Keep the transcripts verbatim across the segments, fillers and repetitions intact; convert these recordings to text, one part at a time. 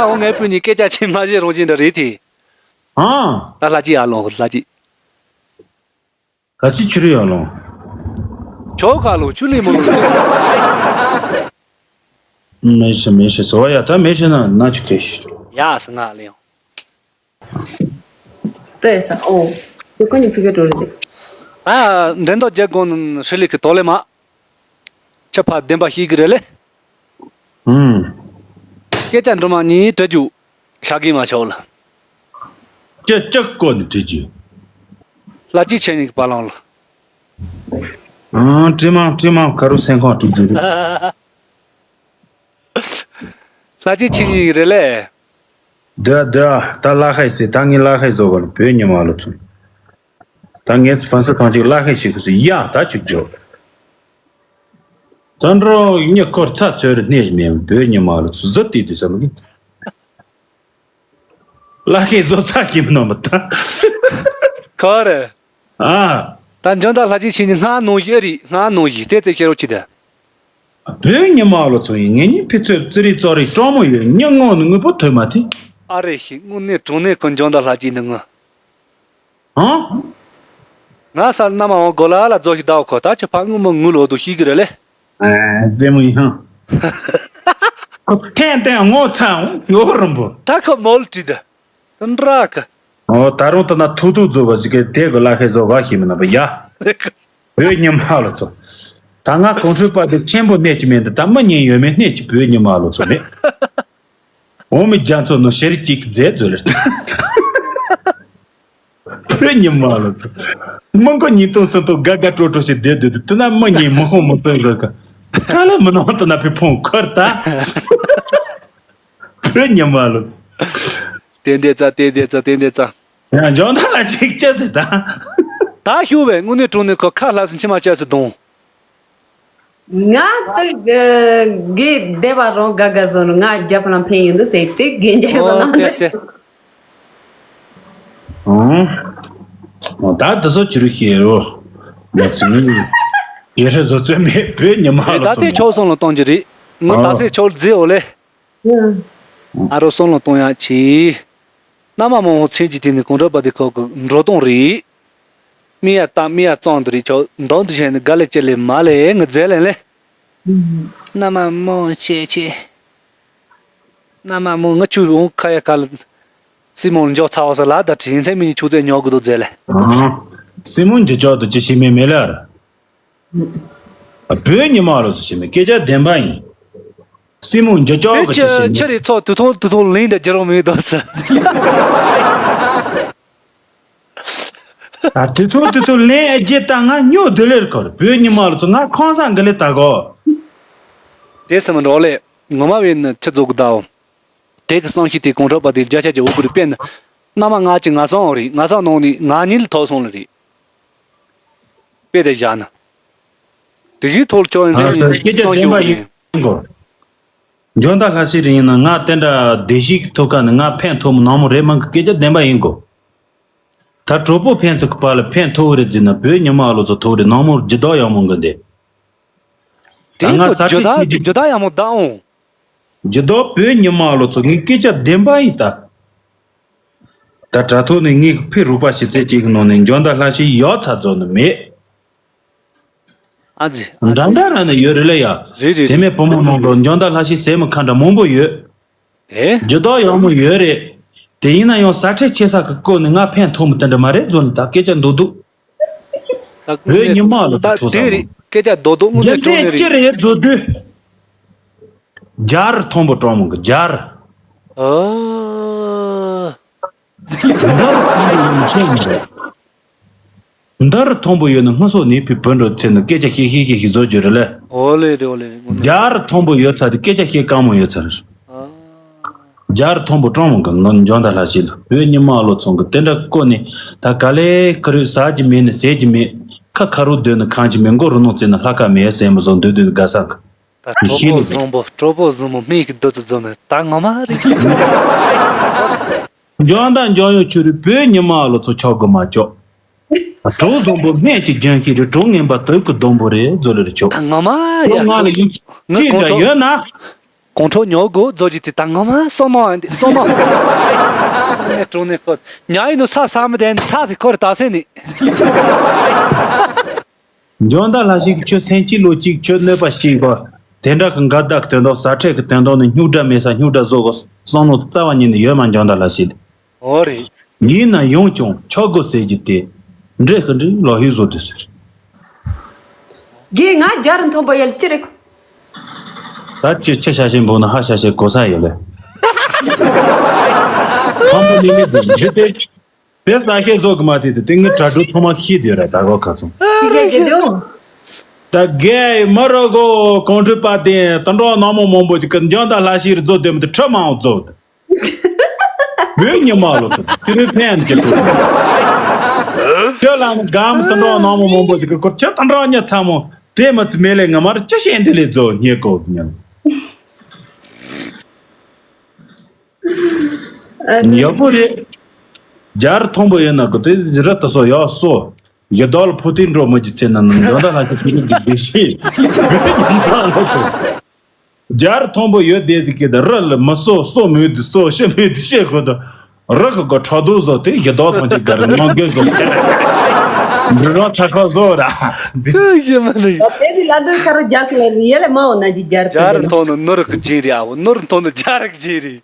འོ་ངའི་སྤུན་གཉིས་སྐད་ཆ་ཆེ་མ་བཤད་རང་བཞིན་འདྲ་རེད་དེ། ཨང་། ད་ལྷ་སྐྱིད་ཡར་ལོངས་ལྷ་སྐྱིད། ལྷ་སྐྱིད་ཕྱི་རུ་ཡར་ལོངས། ཆོག་ག་ལོ་ཆུ་ལས་མ་ལོ། མེ་ཤི་མེ་ཤི་སོ་ཡ་ད་མེ་ཤི་ན་ན་ཆུ་ཁེ་ཤི་ཆོག་ཡ་སི་ང་ལེ་ཡོང་། ཏེ་ས་ཨོ། ཁོ་ཁོ་ནི་ཕི་གེ་ཏོ་ལེ། ད་འགྲན་ཟླ་རྒྱག་དགོས་ན་ཧྲི་ལི་ཁི་ཏོ་ལེ་མ། ཁྱབ་ཕ་བདེན་པ་ཤེས་ཀྱི་རེད་ལེ། ཧུམ། སྐད་ཆ་འདྲི་མ་ནི་དྲི་རྒྱུ། ཤ་གི་མ་ཆོག་ལ། ཅི་ཅི་བཀོད་ནས་དྲི་རྒྱུ། ལྷ་སྐྱིད་ཆེ་ཉིག་པ་ལང་ལ། ཨང་དྲི་མ་དྲི་མ་ག་རུ་སེམས་ཁོང་དྲི་རྒྱུ་རེད། ལྷ་སྐྱིད་ཆེ་ཉིག་རེད་ལེ། དེ་དེ་ད་ལ་ཁའི་སི་ད་ངའི་ལ་ཁའི་བཟོ་གོ་ལ་བོད་ཉི་མ་ལོ་ཚུན། ད་ངས་ཕན་སི་ཐང་ཅིག་ལ་ཁའི་ཞིག་གི་སི་ཡ་ད་ཅིག་འཇོག་ད་འགྲོ་ཉི་འཁོར་ཚ་ཚོད་རེ་སྣེ་མེད་བོད་ཉི་མ་ལོ་ཚུ་ཟི་ཏི་དུ་ས་མི་གི་ལ་ཁའི་བཟོ་ཚ་གི་མི་ནོ་མི་ད། ཁོ་རེ། ཨ། ད་འཇོན་ད་ལྷ་ཅིག་ཕྱིན་ནི་སྔ་ནོ་ཡི་རི་སྔ་ནོ་ཡི་དེ་ཙེ་ཁྱེར་རོ་ཅི་ད། བོད་ཉི་མ་ལོ་ཚོ་ཡིན་ངེད་གཉིས་ཕི་ཚོད་ཙི་རི་ཙོ་རི་ཀྲོང་མོ་ཡོད་ཉི་ངོ་ནི་དངོས་པོ་ཐོས་མ་ཐི། ཨ་རེ་ཞིག་དངོས་གནས་དྲང་གནས་ཀུན་འཇོན་ད་ལྷ་ཅིག་ནི་ངུ། ཧང་། ང་སར་མནའ་མ་འོང་གོ་ལ་ལ་རྫོ་ཞིག་ཟླ་བ་ཁོ་ད་ཆ་ཕ་དངུལ་མོ་དངུལ་ལོ་དུ་ཤིག་གི་རེད་ལེ། ཨ་རྫེ་མོ་ཡིན་ཧང་། ཁོ་ཐན་ཐན་ངོ་ཚ་འོང་ཡོ་རམ་བུ། ད་ཁོ་མོལ་ཏི་ད། འདྲ་གི། ཨོ་ད་རུང་ད་ན་ཐུག་ཐུག་རྫོ་བ་ཞིག་གི་དེ་གི་ལ་ཧེ་བཟོ་བ་ཞིག་མི་ན་བ་ཡ། བོད་ཉི་མ་ལོ་ཚོ། ད་ང་གོང་ཁྲོས་པ་དེ་ཆེན་པོ་གནས་ཀྱི་མེད་འདི་ད་མི་ཉན་ཡོད་མེད་གནས་ཀྱི་བོད་ཉི་མ་ལོ་ཚོ་མེད། འོ་མི་རྒྱ་མཚོ་ནོ་ཤེར་གཅིག་མཛད་མཛོད་ལེར། བོད་ཉི་མ་ལོ་ཚོ། མི་མགོ་ཉིས་སྟོང་སུམ་སྟོང་དགའ་དགའ་སྤྲོ་སྤྲོ་ཞིག་བསྡད་སྡོད་དུས་དེ་ན་མི་ཉན་མི་ཧོང་མི་སྤེལ་རོགས་ག་ཁ་ལ་མི་ནང་དུ་ན་ཕི་ཕོང་ཁར་ད། བོད་ཉི་མ་ལོ་ཚོ། དེ་འདེ་ཙ་དེ་འདེ་ཙ་དེ་འདེ་ཙ། ཡང་འཇོན་ཐང་ལ་ཅིག་ཅི་ཟེར་ད། ད་ཞུ་བས་དངོས་གནས་དྲང་གནས་ཁོ་ཁ་ལྷ་སུ་མཆི་མ་ཅི་ཟེར་གདོང་། ང་དེ་གི་བསྡད་པ་རང་དགའ་དགའ་བཟོ་ནོ་ང་རྒྱབ་ལ་འཕེན་ཡིན་འདུག་ཟེར་དེ་དགེ་རྒྱལ་བཟོ་ཨོ་ནང་དེ་དེ། ཨང་། ད་དེ་ཚོ་ཅི་རུ་ཤེས་རོ། ང་ཚོ་ནི་ཡེ་ཧྲ་བཟོ་རྩོད་མེད་བོད་ཉི་མ་རེད་ལོ་ད་ཚོ་དེ་ནི་ཆོག་སོང་ལ་གཏོང་རྒྱུ་རེད། ངོ་ད་ཨོ་སེ་ཆོག་རྫི་འོ་ལེ། ཨ་རོ་སོང་ལ་གཏོང་ཡག་ཆེ། མནའ་མ་མང་བོ་ཚན་གྱི་དེ་ནི་གོང་དྲག་པ་དེ་ཁོ་གི་འགྲོ་སྟངས་རེད། མི་ཡ་ཏ་མི་ཡ་གཙང་དུ་རེད་ཆོག་མདང་དུ་བྱས་ནས་དགའ་ལས་ཅི་ལས་མ་ལས་ངི་རྫས་ལས་ལས། མནའ་མ་མང་ཆེ་ཆེ། མནའ་མ་མང་ངི་ཆུ་འོང་ཁ་ཡ་ཁ་ལ། སྲིན་མོ་འཇོག་ཚ་བ་ས་ལ་ད་དྲིན་ཚེ་མི་ཉི་ཆུ་རྫས་ཉོ་གི་འདུག་རྫས་ལས། སྲིན་མོ་འཇོག་ཆོག་ཏུ་ཅི་ཤེས་མེད་མེད་ལ། བོད་ཉི་མ་ལོ་སུ་ཤེས་མེད་སྐད་ཆ་བདེན་པ་ཡིན། སྲིན་མོ་འཇོག་ཆོག་གི་ཅི་ཤེས་མེད་ཆི་རེད་ཚོ་དུ་ཐོང་དུ་ཐོང་ལིང་འདྲ་རྒྱུ་རོགས་མི་འདུག་ས། ད་དུས་ཐུང་དུས་ཐུང་ལན་ཨེ་རྗེ་ད་ང་སྨྱོ་དུ་ལེར་ཁོར་བོད་ཉི་མ་ལོ་ཚོ་ང་ཁང་སང་གི་ལེ་ད་གོ། དེ་སེམས་འགྲོ་ལེ་ངོ་མ་བས་ནི་ཆི་རྫོགས་གི་ད་འོ། དེ་གི་གསང་ཤི་དེ་གོང་གྲགས་པ་དེ་བརྒྱ་ཆ་གྱི་འུ་གུ་རི་པེ་ནི། མནའ་མ་ང་གི་ང་སང་འོ་རི་ང་སང་ནང་ནི་ང་གཉིས་ལ་ཐོག་སོང་ལ་རེད། དཔེ་དེ་བཞག་ན། དེ་གི་ཐོག་ལ་ཁྱོད་ཨ་འཛིན་ནི་སྐད་ཆ་གསང་བདེན་ཤི་པ་འོ་ཡིན་ཡིན་གོ། འཇོན་ད་ལྷ་སྲས་རེ་ཡིན་ན་ང་དེ་འདྲ་བདེ་གཤིས་ཀྱི་ཐོབ་ཁ་ནི་ང་ཕན་ཐོགས་མི་ནང་མོ་རེད་མང་གི་སྐད་ཆ་བདེན་པ་ཡིན་གོ། ད་གྲོགས་པོ་ཕན་ཚུན་གི་བར་ལ་ཕན་ཐོགས་རེད་ཟེར་ན་བོད་ཉི་མ་ལོ་ཚོ་ཐོག་རེད་ནང་མོ་ཇི་ལྟར་ཡག་མོ་འགི་འདི། དེ་ང་ཚོ་ས་ཇོ་ཆ་ད་ཆེ་ཇོ་ད་ཡག་མོ་ད་འོང་། ཇི་ལྟར་བོད་ཉི་མ་ལོ་ཚོ་ངའི་སྐད་ཆ་བདེན་པ་ཡིན་ད། ད་དྲ་ཐོག་ནས་ངའི་ཕི་རུ་པ་ཞི་ཚེ་གཅིག་གི་ནང་ནས་འཇོན་ད་ལྷ་ཤི་ཡག་ཚ་རྫོགས་ནི་མེད། ཨ་ཙི། འདྲ་འདྲ་ར་ནི་ཡོད་རེད་ལ་ཡ། རེད་རེད་དེ་མེད་བུ་མོ་ནང་ལོ་འཇོན་ད་ལྷ་ཤི་ཟེར་མི་ཁ་འདྲ་མང་པོ་ཡོད། དེ། ཇི་ལྟར་ཡག་མོ་ཡོད་རེད། དེ་ཡིན་ན་ཡང་ས་ཁྲལ་ཆེ་ས་གི་སྐོར་ནས་ང་ཕན་ཐོགས་མི་དེ་འདྲ་མ་རེད་བཟོ་ནི་ད་སྐད་ཆ་མདོག་མདོག་ད་བོད་ཉི་མ་ལ་ད་ཐུག་ས་དེ་རེད་མ། སྐད་ཆ་མདོག་མདོག་དངོས་གནས་རྒྱུ་མཚན་ཅི་རེད་བཟོ་དུས། རྒྱ་རི་མཐོན་པོ་གྲོང་མོ་གི་རྒྱ་རི། ཨ། འདི་རུ་མཐོན་པོ་ཡོད་ནི་ཤེས་མི་འདུག་འདི་རུ་མཐོན་པོ་ཡོད་ནི་སྔ་སོ་ནས་བུ་བུ་འགྲོ་ཚེ་ནི་སྐད་ཆ་བཤད་བཤད་བཤད་བཤད་བཟོ་རྒྱུ་རེད་ལེ། ཨོ་ལེ་རེད་ཨོ་ལེ་རེད་ངོ་མ། རྒྱ་རི་མཐོན་པོ་ཡོད་ཚ་དེ་སྐད་ཆ་བཤད་དཀའ་མོ་ཡོད་ཚ་རེད། ཨ། རྒྱ་རི་མཐོན་པོ་གྲོང་མོ་གི་ནོ་འཇོན་ད་ལྷ་ཤི་ལ་བོད་ཉི་མ་ལོ་ཚོང་གི་དེ་འདྲ་བཀོད་ནས་ད་ག་ལེ་ཁ་རུས་ཟ་རྒྱུ་མེད་ནི་ཟས་རྒྱུ་མེད་ཁ་ཁ་རུ་སྡོད་ནི་ཁང་རྒྱུ་མེད་མགོ་རུ་ནོ་བཙན་ནི་ལྷ་ཁ་མེད་སེམས་མི་བཟང་སྡོད་སྡོད་དགའ་ས་གི་ད་གྲོགས་པོ་བཟང་པོ་གྲོགས་པོ་བཟང་པོ་སྨན་གྱི་བདུད་རྩི་འཛོམས་ནས་ད་ངོ་མ་རེད། འཇོན་ད་འཇོན་ཡོད་ཆུ་རུས་བོད་ཉི་མ་ལོ་ཚོ་ཆོག་གི་མ་ཆོག་གྲོགས་བཟང་པོ་སྨན་གྱི་ལྗོན་ཤིང་རེད་གྲོགས་ངན་པ་དུག་གི་སྡོང་པོ་རེད་བཟོ་ལེ་རེ་ཆོག་ད་ངོ་མ་རེད་ཡ། ང་ལ་ཡིག་ངའི་ཅི་གོང་འདྲ་ཡོད་ན། ཨོང་ཁྲོ་ཉོ་དགོས་རྫོ་ཅིག་དེ་ད་ངོ་མ་སོང་ནོ་ཨ་འདི་སོང་ནོ། ནས་གྲོང་ནས་ཁོ་ཉ་ཡིན་ནོ་ས་ས་མི་དེ་ཚ་དེ་ཁོ་རེ་ད་སེ་ནི། འཇོན་ད་ལྷ་ཞིག་ཁྱོད་སེམས་སྐྱིད་ལོ་གཅིག་ཁྱོད་གནོད་པ་ཞིག་གོ། དེ་འདྲ་གི་འགལ་ཟླ་གི་དོན་དག་ཟ་འཕྲད་གི་དོན་དག་ནི་སྙུག་དྲ་མེད་ས་སྙུག་དྲ་བཟོ་གོ་བསམ་ནོ་རྩ་བ་ཉིད་ནས་ཡོད་མ་འཇོན་ད་ལྷ་ཞིག་འོ་རེད། ཡིན་ན་ཡོང་ཀྱང་ཆོག་གོ་ཟེར་གྱི་དེ། འདྲེ་གི་འདྲེ་ལོ་ཧི་བཟོ་དུས་ཟེར། དགེ་ང་རྒྱ་རུ་མཐོན་པོ་ཡལ་ཅི་རེད། ད་ཅི་ཆི་ཤ་ཞེན་འབུག་ན་ཧ་ཤ་ཤེ་གོ་ས་ཡོད་ལེ། ཁམ་པོ་ནི་མི་འདུག་འཇུ་ཏེ། དེ་ས་ཤེ་བཟོ་གི་མ་དེ་དེ་ངའི་དྲ་གྲོགས་ཚང་མ་ཤེས་དེ་ར་ད་གོ་ཁ་ཚོང་། ཤི་རྒྱལ་གྱི་དེའོ། ད་རྒས་མ་རོ་གོ་གོང་ཁྲོས་པ་དེ་ད་འགྲོ་ནག་མོ་མང་པོ་ཅིག་གི་འཇང་ད་ལྷ་ཤེས་རི་བཟོ་དེ་མི་དེ་ཁྲི་མང་བཟོ། བོད་ཉི་མ་ལོ་ཚོ་ཁྱི་རེ་ཕན་གྱི་ཐུག་ཁྱོད་ལ་ནི་གམ་ད་འགྲོ་ནག་མོ་མང་པོ་ཅིག་གི་སྐོར་ཁྱོད་ད་འགྲོ་ཉ་ཚ་མོ་དེ་མི་ཚི་མེ་ལེ་ང་མར་ཅི་ཤེས་འདི་ལས་བཟོ་ཉེ་གོ་ཉན། ཡག་པོ་རེད། རྒྱ་རི་མཐོན་པོ་ཡོད་ན་གི་དེ་རི་ད་སོ་ཡག་སོ། ཡི་དྭགས་ལ་ཕོ་ཐིག་འགྲོ་མི་གྱི་ཚེ་ན་ནི་འཇོན་ད་ལྷ་ཁྱི་ཕི་རི་གི་བདེ་ཤེས། རྒྱ་རི་མཐོན་པོ་ཡོད་བསྡད་ཟིག་གི་ད་རི་ལ་མི་སོ་སོ་མོས་དུ་སོ་ཤི་མོས་དུ་ཤེས་གོ་ད། རི་ཁ་གོ་ཁྲག་རྡོ་བཟོ་དེ་ཡི་དྭགས་ཐང་ཅིག་ག་རི་ནང་གི་བཟོ་ཆེ། འདི་རང་ཆ་ཁ་བཟོ་ར། ཡེ་མ་ནི། དེ་དེ་ལ་འདོད་ཁ་རོ་རྒྱ་སི་ལ་ཡེ་ལ་མ་འོ་ན་ཅི་རྒྱ་རི་རྒྱ་རི་མཐོན་ནི་ནོར་གི་ཅིག་རེད་ཨ་བོ་ནོར་མཐོན་ནི་རྒྱ་རི་གི་ཅིག་རེད།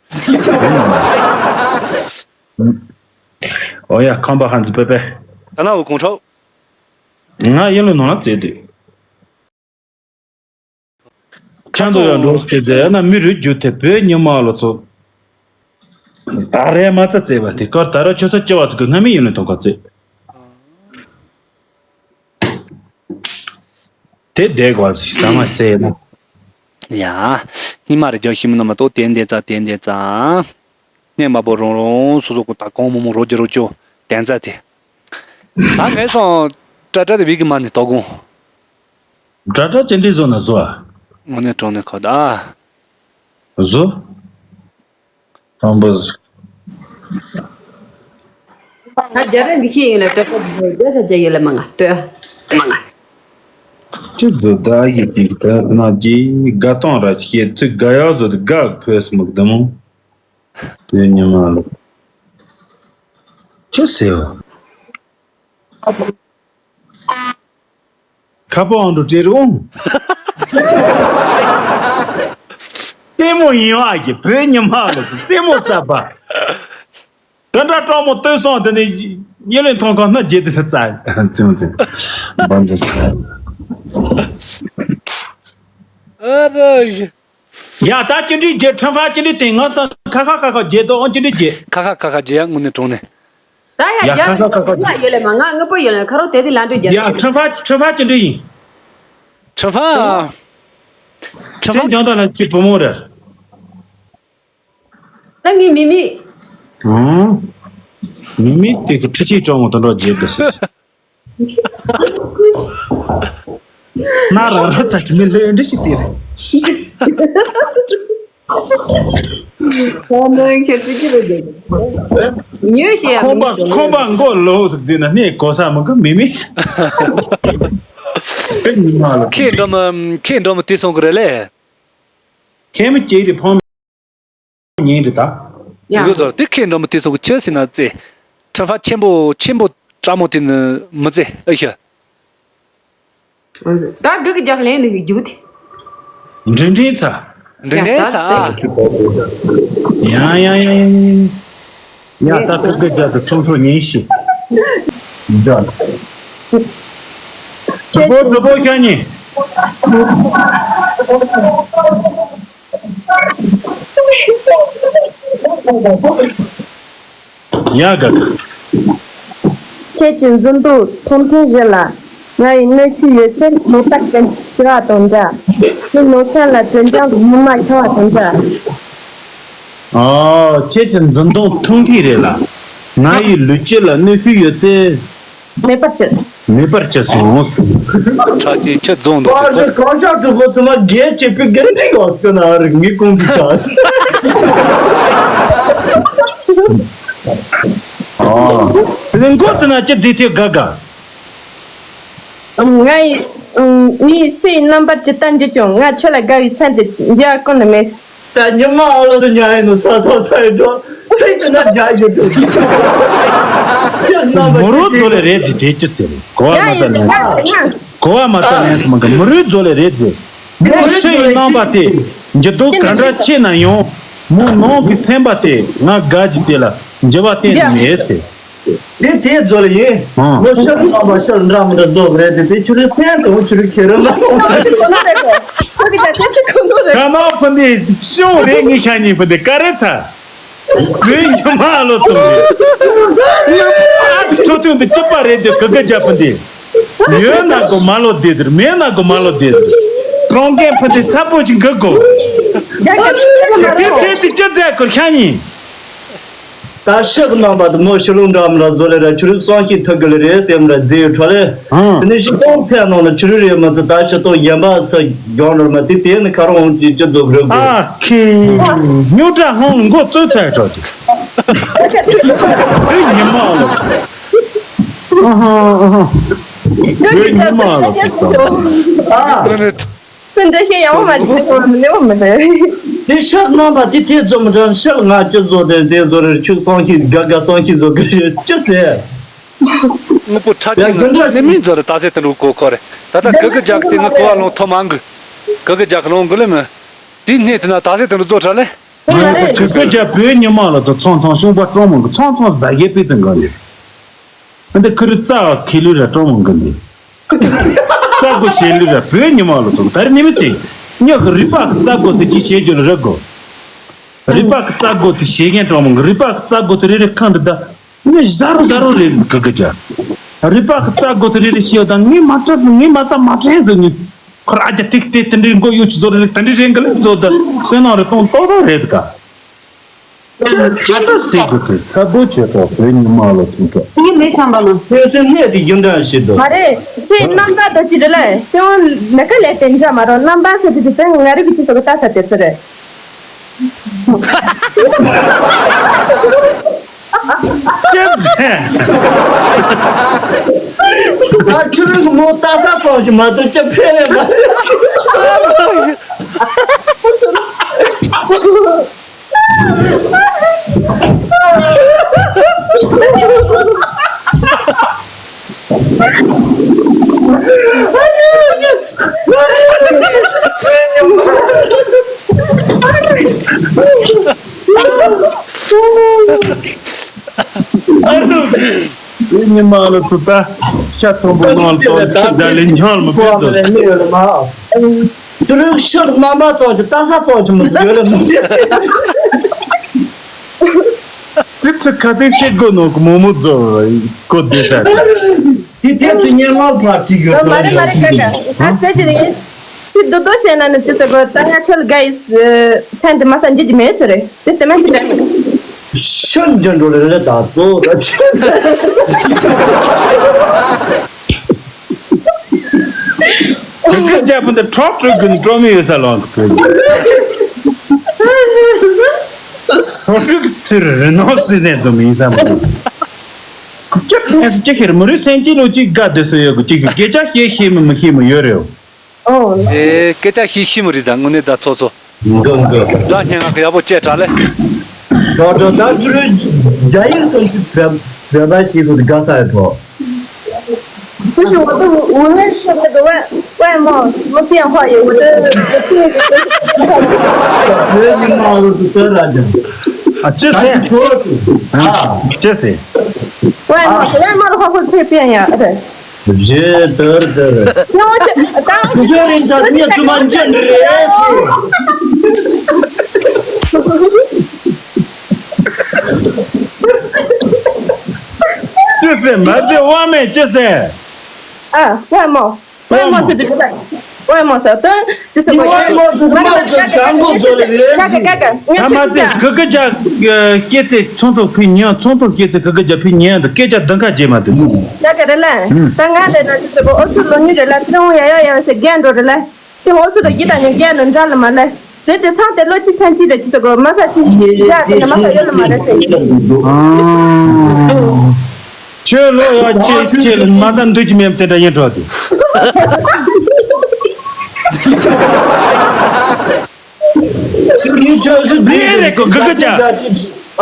ཨོ་ཡ་ཁམས་པ་ཧན་ཙི་པེ་པེ། ད་ན་བུ་གོང་ཁྲོ། ང་ཡིན་ལུ་ནང་ལ་བཙལ་དུས། ཁྱང་ཚོ་ཡང་འགྲོ་ཟེར་ཟེར་ཡང་ན་མི་རུ་རྒྱུ་དེ་བོད་ཉི་མ་ལོ་ཚོ། ད་རེས་མ་རྩ་བཙལ་བ་དེ་ཀར་ད་ར་ཆོས་ས་སྐྱེ་བ་ཚོ་གི་སྔ་མི་ཡིན་ལུ་ཐོག་ཁ་བཙལ། དེ་བསྡད་དགོས་ཟེར་ས་མ་ཟེར་ན། ཡ། སྙིང་མ་རེ་རྒྱག་ཤི་མི་ན་མ་གཏོགས་དེ་འདས་ཙ་དེ་འདས་ཙ། སྙན་མ་པོ་རོང་རོང་སོ་སོ་ཀོ་ད་གོང་མོ་མོ་རོ་རྒྱུ་རོ་ཅོ་དན་ཙ་དེ། ད་ངས་སོང་ཏྲ་ཏྲ་དེ་བི་གི་མ་ནི་དོ་གོང་། ཏྲ་ཏྲ་ཅི་འདྲི་བཟོ་ན་བཟོ་ཨ། དངོས་གནས་དྲང་གནས་ཁ་ད། བཟོ། དང་པོ་ཟིག་ང་རྒྱ་ར་འདི་ཤེས་ཡིན་ལ་ལྟོས་པ་འདི་རྒྱ་ས་རྒྱ་ཡིན་ལ་མ་ང་ལྟོས། ཅི་ཟོ་ད་ཡི་ཏི་ད་ན་ཅི་དགའ་སྟོང་ར་ཅི་ཤེས་ཚིག་དགའ་ཡག་ཟོ་དི་དགའ་ཕོས་མི་གི་ད་མོ། དེ་ཉི་མ་ལོ། ཅི་ཟེར་བ། ཁ་པོ་ཨང་དུ་ཏྲེ་རུང་། ལྟད་མོ་ཡིན་བ་གི་བོད་ཉི་མ་ལ་རྩེད་མོ་ཟ་བ། དེ་འདྲ་སྤྲང་མོ་ལྟོས་སོང་དེ་ནི་ཉེ་ལེ་མཐོང་གང་ན་རྗེས་དེ་ས་རྩ་རྩེད་མོ་རྩེད་མོ་བང་ཅི་ས། ཨ་རོ་ཡི། ཡ་ད་ཅི་འདྲི་རྗེས་ཁྲ་ཧྥ་ཅི་འདྲི་དེ་ང་ས་ཁ་ཁ་ཁ་ཁ་རྗེས་དོ་ཨང་ཅི་འདྲི་རྗེས། ཁ་ཁ་ཁ་ཁ་རྗེས་ཡ་དངོས་གནས་དྲང་གནས། ད་ཡ་ཡ་རྒྱ་ཁ་ཁ་ཁ་ཁ་ང་ཡེ་ལེ་མ་ང་དངོས་པོ་ཡེ་ལེ་ཁ་རོ་དེ་དེ་ལ་འདྲི་རྒྱ། ཡ་ཁྲ་ཧྥ་ཁྲ་ཧྥ་ཅི་འདྲི་ཡིན། ཁྲ་ཧྥ། ཁྲ་དེ་ཧྥ། འཇང་ད་ལ་ཅི་བུ་མོ་རེད། ད་ངའི་མི་མི། ཨང་། མི་མི་དེ་གི་ཁྲི་ཆེ་ཅོང་དུ་འགྲོ་རྗེས་དུ་སི། ན་ར་ར་ཚ་ཅི་མི་ལྷོད་འདྲི་ཞིག་དེ་རེད། ཁོང་མོའི་ཁྱེད་ཚོ་ཅི་རེད་འདུག་ཉོས་ཤེས་ཡ་ཁོང་པ་མི་ཁོང་པ་མགོ་ལོག་ཟིག་ཟིན་ན་ནི་གོ་ས་མི་གི་མི་མི། ཨེ་ཉི་མ་ལ། ཁྱེད་འགྲོ་མི་ཁྱེད་འགྲོ་མི་དེ་སོང་གི་རེད་ལེ། ཁྱེད་མི་སྐྱེས་རི་ཕོང་ཉིན་རི་ད། ཡ། དེ་ཚོ་དེ་ཁྱེད་འགྲོ་མི་དེ་སོང་གི་ཆོས་ཟིན་ན་ཙེ། ཁྲ་ཧྥ་ཆེན་པོ་ཆེན་པོ་སྤྲ་མོ་དེ་ནི་མི་ཙེ་ཨེ་ཤ། ད་གི་གི་རྒྱག་ལེན་ནི་རྒྱུག་དེ། འདྲིན་འདྲིན་ཚ། འདྲིན་འདྲིན་ཚ། ཡང་ཡང་ཡང་ཡང་ཡང་། ཡ་ད་ཐུག་གི་རྒྱ་དུ་ཚོང་ཚོ་ཉིན་ཤི། འདྲ། དུ་པོ་དུ་པོ་ཁྱོད་ཉིན། ཡ་ག་ག་ཁྱེད་ཀྱི་འཛིན་དོན་མཐོང་མཐོང་རེད་ལ། ང་ཡི་གནོད་ཤུགས་ཡོད་སར་མེད་པར་ཅན་ཁྱེར་བ་དང་འདྲ། དེ་མོ་ས་ལ་དྲིན་ཅན་གྱི་མི་མ་ཁྱེར་བ་དང་འདྲ། ཨོ་ཁྱེད་ཀྱི་འཛིན་དོན་མཐོང་མཐོང་རེད་ལ། ང་ཡི་ལུས་སྤྱོད་ལ་གནོད་ཤུགས་ཡོད་ཚེ། མེད་པར་གྱུར། མེད་པར་གྱུར་སོང་། ཁྲག་གི་ཁྱི་རྫོང་དུ་པར་ཞིག་གང་ཤར་དུ་བུ་ཚོ་མ་རྒྱལ་བྱེད་པའི་རྒན་འདྲིག་འོ་སྐུ་ན་རིག་མི་ཀུང་གི་ཁ། ཨ། ལིང་གོ་དེ་ན་ཅི་བདེ་ཐེ་དགའ་དགའ། ང་ཡི་མིའི་སུ་ཡི་རྣམ་པར་ཇི་ལྟར་འགྱུར་ཀྱང་ང་ཁྱོད་ལ་དགའ་བའི་ས་འདི་འཇལ་བ་ཀུན་ནས་མེད། ད་ཉི་མ་ཨ་ལོ་དུ་ཉལ་ཡིན་ནོ་ས་ས་ས་ཡི་འགྲོ། ཚིག་དེ་ན་རྒྱ་ཡོད་པའི་ཚིག་ཆགས། མོ་རོ་ཚོ་ལས་རེད་དེ་དེ་ཅི་ཟེར་གོ་བ་མ་ཚ་ནས། གོ་བ་མ་ཚ་ནས་ཚོ་མ་གི་མོ་རོའི་ཚོ་ལས་རེད་ཟེར། མོ་ཤི་ཡི་རྣམ་པ་དེ་འགྱུར་ལྡོག་ག་འདྲ་ཆེ་ན་ཡང་མོ་ནང་གི་སེམས་པ་དེ་ང་དགའ་གི་དེ་ལ་འགྱུར་བ་གཏན་ནས་མེད་ཟེར། དེ་དེ་ཚོ་ལ་ཡིན། ཨང་། མོ་ཤི་རྣམ་པ་ཤི་འདྲ་མི་འདྲ་བཟོ་གི་རེད་དེ་དེ་ཁྱོད་རའི་སེམས་དང་ཁྱོད་རའི་ཁེ་རེ་ལ། ཁོ་གི་ད་དེ་ཅི་ཁོ་ནོ་རེད། ཁ་ནང་ཕུ་འདི་ཤོག་རེད། ངའི་ཤ་ཉེ་ཕུ་འདི་ཀ་རེ་ཚ། བོད་ཉི་མ་ལོ་ཚོ་རེད། ཨ་ཁྲོ་ཐུང་འདི་སྐྱིད་པ་རེད་དེ་ག་ག་རྒྱབ་ཕུ་འདི། ཡོད་ན་གོ་མ་ལོ་བདེ་ཟེར། མེད་ན་གོ་མ་ལོ་བདེ་ཟེར། གྲོང་ཁྱེར་ཕུ་འདི་ཚ་པོ་ཅིག་གི་གོ། དེ་ཚེ་དེ་ཅི་ཚེ་གོ་ཤ་ཉེ། ད་ཤག་རྣམ་པ་དུ་མོ་ཤི་ལུང་འདྲ་མི་འདྲ་བཟོ་ལེ་ར་ཆུ་རུ་གསང་ཤིག་ཐུག་གི་ལེ་རེད་སེམས་ར་རྫི་ཡོད་འཕྲོ་ལེ། ཨང་། དེ་ནས་ཤི་སྟོང་ཚེ་ནང་ལ་ཆུ་རུ་རེད་མ་ཚོ་ད་ཤི་སྟོང་ཡན་པ་ས་གྱོང་རོལ་མ་དེ་དེ་ནི་ཁ་རོང་འོང་ཅི་ཅི་རྫོགས་རེད་གོ། ཨ་ཁེ། རྙོག་དྲ་ཧོང་མགོ་བཙོས་ཚར་འགྲོ་གི། ཨེ་ཉི་མ་ལོ། ཨ་ཧ་ཨ་ཧ། ཨེ་ཉི་མ་ལོ། ཨ། སེམས་འདྲ་ཤེས་ཡང་བ་མ་བྱེད་ཀྱི་མི་ནེ་བ་མི་ནེ། དེ་ཤག་རྣམ་པ་དེ་དེ་ཚོ་མི་འདྲ་ཤག་ང་ཅི་བཟོ་དེ་དེ་བཟོ་རེ་ཆུ་སང་ཤི་དགའ་དགའ་སང་ཤི་བཟོ་གི་རེད་ཅི་ཟེར། དངོས་པོ་ཕྲ་ཡ་རྒྱུ་གི་འདྲ་ནི་མིན་བཟོ་རེ་ད་ཟེར་དེ་འདྲ་གོ་ཁོ་རེ། ད་ལྟ་གི་གི་རྒྱག་དེ་ང་གོ་བ་ལོང་ཐོ་མང་གི། གི་གི་རྒྱག་ལོང་གི་ལེ་མི། དེ་སྣེ་དེ་ན་ད་ཟེར་དེ་འདྲ་བཟོ་ཁྲ་ལེ། ང་ཚོ་གི་གི་རྒྱག་བོད་ཉི་མ་ལ་ཚོ་ཚང་ཚང་ཤུང་པ་ཀྲོང་མང་གི་ཚང་ཚང་ཟ་གེ་པི་ཙང་ག་ནི། འདི་ཁུ་རི་རྩ་བ་ཁེ་ལུ་ར་ཀྲོང་མང་གི་ནི། རྩ་དགོ་ཞེས་ལུས་ར་བོད་ཉི་མ་ལོ་ཚོ་ད་རེ་ནི་མི་ཚེ། ཉག་གི་རི་པག་གི་རྩ་དགོ་ཟེར་གྱི་བཤད་རྒྱུ་ལ་རི་དགོ། རི་པག་གི་རྩ་དགོ་དེ་བཤད་མཁན་གྲོགས་མོ་གི་རི་པག་གི་རྩ་དགོ་དེ་རེ་རེ་ཁང་དུ་ད། ངས་ཟ་རུ་ཟ་རུ་རེད་གི་གི་ཅག་རི་པག་གི་རྩ་དགོ་དེ་རེ་རེ་བཤད་དང་ངས་མ་སྤྲད་ངས་མ་རྩ་མ་སྤྲད་ཟེར་ངས་ཁོ་ར་ཨ་ཅག་ཏིག་ཏིག་དེ་འདྲའི་མགོ་གཡོག་ཅི་བཟོ་རེ་རེ་དེ་འདྲའི་རེད་གི་ལེ་བཟོ་ད་སེམས་ནང་རེ་གཏོང་ཏོག་ཏོག་རེད་ག་ཅི་ལྟ་སྲིད་དགོས་དེ་ཚ་པོ་བྱེད་གྲོགས་བོད་ཉི་མ་ལོ་ཚུན་གྲོགས། ངས་མེད་བྱམས་པ་ལ། ཁྱོད་སེམས་གནས་དེ་ཡིན་འདྲ་ཞིག་འདུག་མ་རེད། སེམས་རྣམ་པ་དང་ཅི་རེད་ལ་ཅང་ལས་ཀ་ལས་དེ་འདྲ་མ་རོ་རྣམ་པ་ཟེར་དེ་དེ་ང་རིག་གི་ཅི་སོགས་ལྟ་ས་དེ་ཚོ་རེད། ཁྱེད་ཚེ། ད་ཁྱོད་རིག་མོ་ལྟ་ས་ཙམ་ཞིག་མ་གཏོགས་ཅི་ཕན་ལས་མ་རེད། ཉི་མ་ལ་ཚུ་ད་ཤ་ཚོང་པོ་ནང་ལ་ཚོང་ཆུ་ད་ལེ་ཉང་ལ་མི་ཕེབས་ཚོ། དུ་རུ་ཤོར་མ་མ་ཙོག་གི་ལྟ་ས་ཙོག་གི་མི་ཚོད་ལ་མི་ཚེ་སྲིད། དེ་ཚོ་ཁ་ཐུག་ཤེས་དགོས་ནོ་གི་མོ་མོ་ཚོ་གོ་བདེ་ས། དེ་དེ་ཚོ་སྙན་ངག་ཕར་བྲིས་ཡོད་མ་རེད་མ་རེད་ཀ་ཀ་ཨ་ཙེ་ཅི་རེད། སི་དུ་དོ་ཤེས་ན་ནི་ཅི་ཟེར་གོ་ད་ང་ཁྱོད་ག་ཡི་མཚན་དེ་མ་ས་འཇིག་གི་མེད་ཟེར་རེད་དེ་དེ་མ་ཅི་དྲན་མི་འདུག་ཤོན་ཅན་འགྲོ་ལེ་ལེ་ད་ཙོ་ད་ཆེ། ག་གི་རྒྱབ་འདི་ཁྲོག་ཁྲོག་གི་ཀྲོ་མི་ཡོད་ས་ལོང་གི། ཁྲོག་ཁྲོག་གི་ཚུར་རི་ནོག་སི་ནས་འཛོམས་ཡིན་ས་མ་རེད། ཁུ་ཅག་ནས་སུ་ཅི་ཁེར་མི་རུས་སེན་ཅི་ལོ་ཅིག་དགའ་བདེ་སོ་ཡོད་གི་ཅིག་གི་སྐད་ཆ་ཤེས་ཤེས་མི་མི་ཤེས་མི་ཡོད་རེད། ཨོ། ཨེ་སྐད་ཆ་ཤེས་ཤེས་མི་རེད་ད་དངོས་གནས་ད་ཚོ་ཚོ། འདོན་འདོན། སྒྲ་སྙན་ངག་གི་ཡག་པོ་བཅད་དྲ་ལེ། ད་ད་ད་ཅི་རེད། རྒྱ་ཡིག་ཏུ་བོད་པ་ཞིག་གི་དགའ་ས་ཡོད་དོ། 就是我的，我认识那个外外貌什么变化也，我的，我的，བོད་ཉི་མ་ལོ་དུ་དོན་ར་ཅང་། ཨ་ཅི་ཟེར། ཨ་ཅི་ཟེར། 外貌，外貌的话会会变呀，对。 རེད་དར་དར། ཡང་ཅི་ད་ཁུ་ཚོའི་རིན་ཆ་ངས་ཚུ་མ་འཇོན་རེད། ཅི་ཟེར་མ་ཟེར་དབང་མེད་ཅི་ཟེར། ཨ་དབང་མོ། དབང་མོ་ཟེར་དུས་ད། དབང་མོ་ཟེར་དོན་ཅི་ཟེར་དབང་མོ་ཚོ་ཞང་གོ་ཚོ་ལ་རེད། ཀ་ཀ་ཀ་ཀ་ད་མ་ཟེར་གི་གི་ཇ་སྐྱེ་ཚེ་ཚོང་ཚོང་ཕི་ཉིན་ཚོང་ཚོང་སྐྱེ་ཚེ་གི་གི་ཇ་ཕི་ཉིན་དུ་སྐད་ཆ་འདི་ཁ་རྗེས་མ་དུ། ད་ག་རེ་ལ། ད་ང་ལས་ན་ཅི་ཟེར་གོ་ཨོ་སུ་ལོ་ཉི་རེ་ལ་ཏི་རུང་ཡ་ཡ་ཡ་ཞེས་རྒན་འགྲོ་རེ་ལ། དེ་ཨོ་སུ་ལོ་ཡི་ད་ཉི་རྒན་ནི་འདྲ་ལ་མ་ལ། རེད་དེ་སང་དེ་ལོ་ཅི་ཚན་ཅི་རེ་ཅི་ཟེར་གོ་མ་ས་ཅི་ཡ་དེ་ནི་མ་ས་ཡོད་ལ་མ་རེད་ཟེར། ཁྱོད་ལོ་ཡ་ཅི་ཅི་ལ་མ་ད་འདུག་ཅི་མེད་དེ་འདྲ་ཡིན་འགྲོ་དེ། ངའི་ཆོས་སུ་འདི་རེད་གོ། གི་གི་ཅག་ཨ།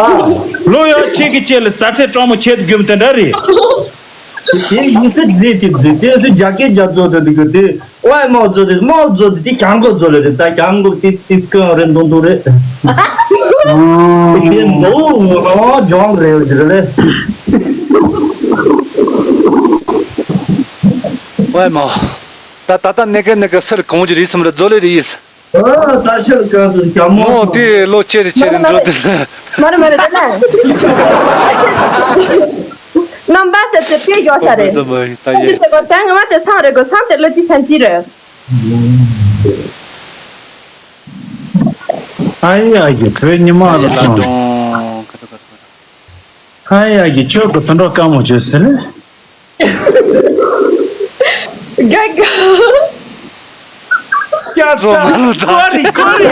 ལོ་ཡག་ཁྱེད་ཀྱི་ཆེད་ལ་ཟ་ཁྲལ་སྤྲང་མོ་ཆེད་དུ་རྒྱུམ་དེ་འདྲ་རེད། དེ་ཡིན་སྲིད་རྫི་དེ་རྫི་དེ་སུ་རྒྱ་སྐད་རྒྱ་མཚོ་དེ་དེ་གི་དེ་ཨོའི་དམག་མཚོ་དེ་དམག་མཚོ་དེ་དེ་ཞང་གོ་མཚོ་ལ་རེད། ད་ཞང་གོ་དེ་དེ་སྐོན་རེད་མདུང་ཐུང་རེད། དེ་མདོ་ངོ་ལོ་ལྗོངས་རེད་འོ་དེ་རེད། ཨོའི་དམག་ད་ད་ད་ནེ་ཀེ་ནེ་ཀེ་སེར་གོང་གི་རིས་སམ་རེད་མཚོ་ལས་རིས། ཨ། ད་ཆར་གང་དུ་ཞྭ་མོ་མོ་དེ་ལོ་ཆེ་རེ་ཆེ་རེ་འགྲོ་དེ། མ་རེད་མ་རེད་དེ་ན། རྣམ་པ་ཟེར་ཚེ་དཔེ་ཡོད་ས་རེད། ད་ཅི་ཡེ་ཟེར་གོ་ད་ངོ་མ་དེ་སང་རེད་གོ་སང་དེ་ལོ་ཅི་སང་ཅི་རེད། ཨ་ཡ་ཡ་བོད་ཉི་མ་ལ་ལ་སོང་། ཀྲོང་ཀ་ཏོ་ཀ་ཏོ་ཀ་ཏོ། ཨ་ཡ་ཡི་ཁྱོད་ཀྱི་དུད་འགྲོ་དཀའ་མོ་བྱོས་ཟེར། དགའ་དགའ། ཤ་ཚ། ཀོ་རི་ཀོ་རི།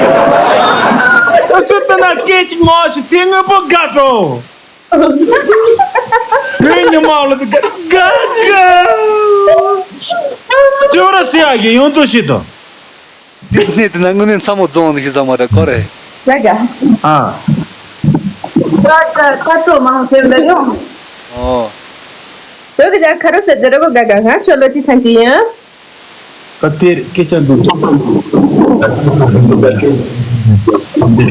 ཨ་སུ་ལྟ་ན་སྐད་ཅིག་མ་ཞིག་དེ་དངོས་པོ་དགའ་འགྲོ། བོད་ཉི་མ་ལ་ཚོ་དགའ་དགའ། ཅོ་ར་སི་ཡ་གི་ཡོངས་རྫོགས་ཤིག་དང་། དེ་ནས་དེ་ན་དངོས་གནས་མཚམས་མོ་རྫོང་ནས་ཤི་ས་མ་རེད་ཀོ་རེད། ཡ་ཡ། ཨ། ད་ད་ད་ཚོ་མང་ཟེར་འདི་ཡོང་། ཨོ། བོད་ཀྱི་ལ་ཁ་རོ་ཟེར་འདི་ར་གོ་དགའ་དགའ། ང་ཁྱོད་ལོ་གཅིག་ཚན་གཅིག་ཡིན། ད་དེར་སྐད་ཆ་འདུག་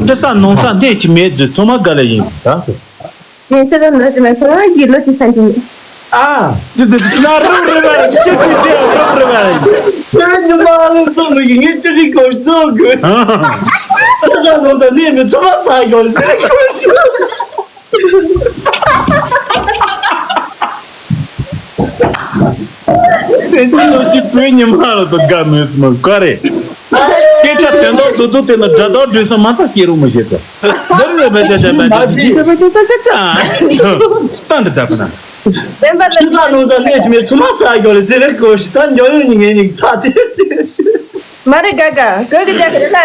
ཅི་ས་ནོང་ས་འདི་ཅི་མེད་ཚུལ་ཚང་མ་དགའ་ལ་ཡིན་ད། ངས་ཤེས་ཚོད་འདི་ཅི་མེད་སོང་ང་གི་ལོ་གཅིག་ཚན་གཅིག་ཡིན། ཨ། ཅི་ཙི་ཅི་ན་རུབ་རེ་བ་རེད། ཅི་ཙི་ཙི་རུབ་རེ་བ་རེད། ཁྱོད་ཉི་མ་ལོ་ཚོ་མི་གི་ངས་ཅི་རིག་གོར་ཚོ་གི། ད་ས་ལོ་ས་ནས་མི་ཚོ་མ་ས་ཡོད་ཟེར་གི། དེ་ཚོ་ལོ་གཅིག་བོད་ཉི་མ་ལ་དུ་དགའ་མོས་སུ་མ་ག་རེད། སྐད་ཆ་དོན་དག་དུ་དུ་དེ་ན་དགྲ་དོག་འདྲུས་སོང་མ་ཚ་སྐྱེ་རུ་མི་བྱེད་དོ། འདི་རུ་ལས་བེད་ཅ་ཅ་བེད་ཅ་ཅ་ཅ་ཅ་ཅ་ཅ། ཏན་ཏ་ཏ་པ་ན། བདེན་པ་ལ་ཤི་ས་ནོ་ས་ནས་ཅི་མེད་ཚུ་མ་ས་གོ་ལ་ཟེར་རེ་གོ་ཤི་ད་འཇོ་ཡོད་ནི་ངས་ནི་ཚ་དེར་ཅི་རེད་ཤི། མ་རེད་དགའ་དགའ་གོས་ཀྱི་རྒྱ་གི་རེད་ལ།